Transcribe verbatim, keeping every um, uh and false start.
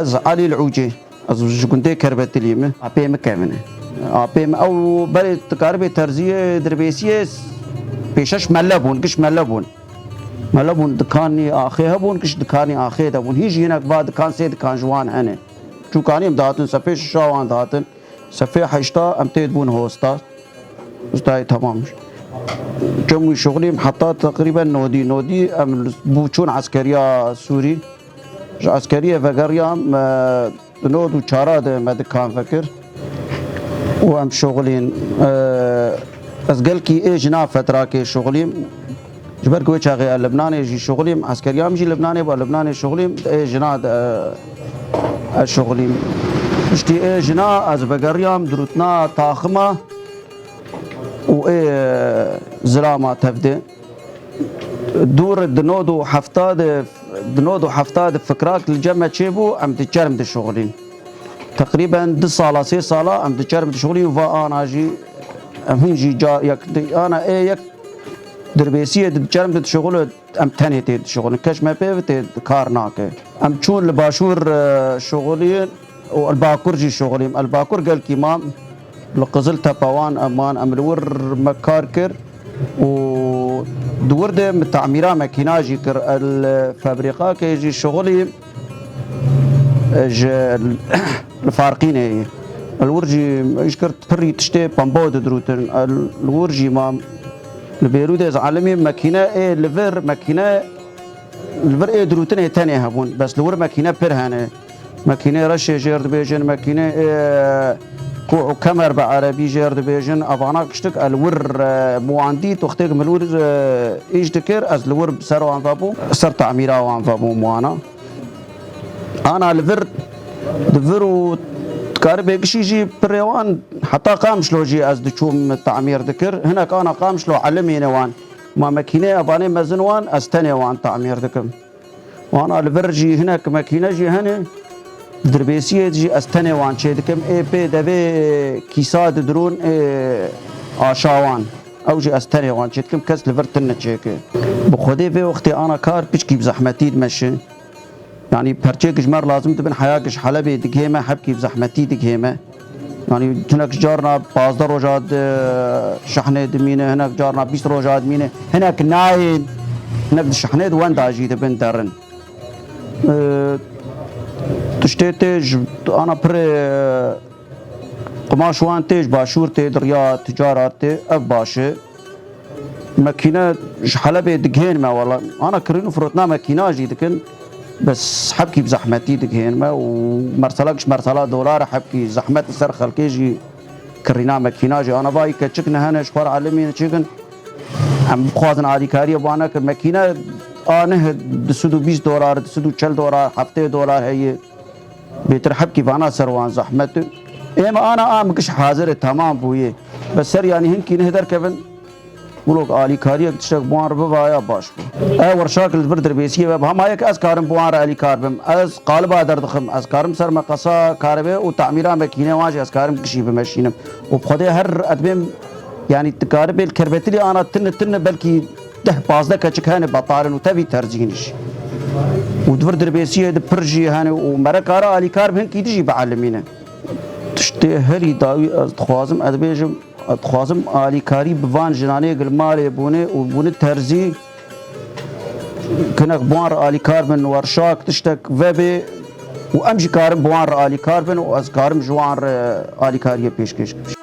Ez Elî Lûcê. Ez ji gundê Kerbetiliyê me. Apê min kevin e. Apê min ew berê dikaribê terziyê, dirbêsiyê pêşeş mele bûn, giş mele bûn. Mele bûn, dikanî axê hebûn, giş dikanî axê de bûn. Hîn jî hinek va dikan, sê dikan ji wan hene. Çûkanî em dihatin sefê şişa wan dihatin. Sefê heşta em tê dibûn hosta. Ustayê temam. Çemû şixulîm heta teqrîben nodî. Nodî em bû çûn eskeriya Sûrî. Ji eskeriyê vegeriyam, e, di nod û çara de me dikan vekir. Û em şixulîn, e, ez gelkî ê jina fetrakê şixulîm. Ji ber ku wê çaxê ez Libnanê jî şixulîm, eskeriyam jî Libnanê bû, Libnanê şixulîm, ê jina de, e, ez şixulîm. Piştî ê jina ez vegeriyam dirûtina taxima û ê, e, zilama tevdê. Dûr di nod û hefta de, di nod û hefta de fikrak li cem me çêbû, em di çerm dişixulîn. Teqrîben du sala, sê sala em di çerm dişixulîn, va ana jî em hîn jî ca-, yek di-, ana ê yek dirbêsiyê di çerm de dişixulî, em tenê tê dişixulîn. Keş me pê ve tê kar nake. Em çûn li başûr, e, şixulîn. Û li Bakur jî şixulîm. Li Bakur gelkî mam. Li Qiziltepe wan em man, em li wir me kar kir û di wir de min tamîra mekîna jî kir. Li febrîqakê jî şixulîm, ji li Farqînê yî. Li wir jî îş kir, pirî tiştê pembo didirûtin. Li wir jî mam. Li Bêrûdê ez elimî mekîne ê li vir, mekîne li vir ê dirûtinê tenê hebûn. Bes li wir mekîne pir hene. Mekînê reşê jêr dibêjin, mekînê, e, ku û kemer bi erebî jêr dibêjin, evana kiştik el wir, e, muandî, wextê min li wir, e, îş dikir, ez li wir ser wan vebûm, ser tamîra wan vebûm wana. Ana li vir, di vir û dikaribê gişî jî pirê wan, heta Qamişlo jî ez diçûm tamîr dikir. Hinek ana Qamişlo elimîne wan. Ma mekînê evanê mezin wan, ez tenê wan tamîr dikim. Wana li vir jî hinek mekîne jî hene, dirbêsiyê jî ez tenê wan çêdikim. Ê pê devê kîsa didirûn, ê aşa wan. Ew jî ez tenê wan çêdikim, kes li vir tune çêke. Bi xwedê vê wextê ana kar piçkî bi zehmetî dimeşe. Yanî perçeyek ji me re lazim dibin, heya ji Helebê digihê me, hebkî bi zehmetî digihê me. Yanî hinek carna pazdeh roja di şehnê dimîne, hinek carna bîst roja dimîne, hinek nayên, hinek di şehnê di wenda jî dibin derin. Ee, tiştê tê ji ana pirê qumaş wan tê ji başûr tê, di riya ticarat tê, ev baş e. Mekîne ji Helebê digihên me wela. Ana kirîn û firotina mekîna jî dikin. Bes hebkî bi zehmetî digihên me û merselek ji mersela dolar hebkî zehmet li ser xelkê jî kirîna mekîna jî. Ana vayî keçik ne hene ji xwe re elimî çêkin. Em bixwazin alîkariyê wan nekin. Mekîne a neh du sed û bîst dolar, du sed û çel dolar, heftê dolar heye. Bêtir hebkî vana ser wan zehmet e. Ê me ana a min giş hazir e, temam bûye. Bes ser yanî hinkî neh derkevin. Wilo alîkariyek tiştek bi wan re bivaya baş bû. Ev werşak li vir dirbêsiyê ve, hema yek ez karim bi wan re alîkar bim. Ez qaliba derdixim, ez karim ser meqesa karibê û tamîra mekînê wan jî ez karim gişî bimeşînim. Û bi xwedê her edbêm, yanî dikaribê li Kerbetilî ana tine tine belkî deh pazdeh keçik hene betal in û tevî terzîn jî. Û di vir dirbêsiyê di pir jî hene û mere kare alîkar bi hinkî di jî bielimîne. Tiştê herî dawî ez dixwazim, ez dibêjim, ez dixwazim alîkarî bi van jinanê gil malê bûne û bûne terzî, kinek bi wan re alîkar bin, werşak tiştek vebe û em jî karin bi wan re alîkar bin û ez karim ji wan re alîkariyê pêşkêş kim.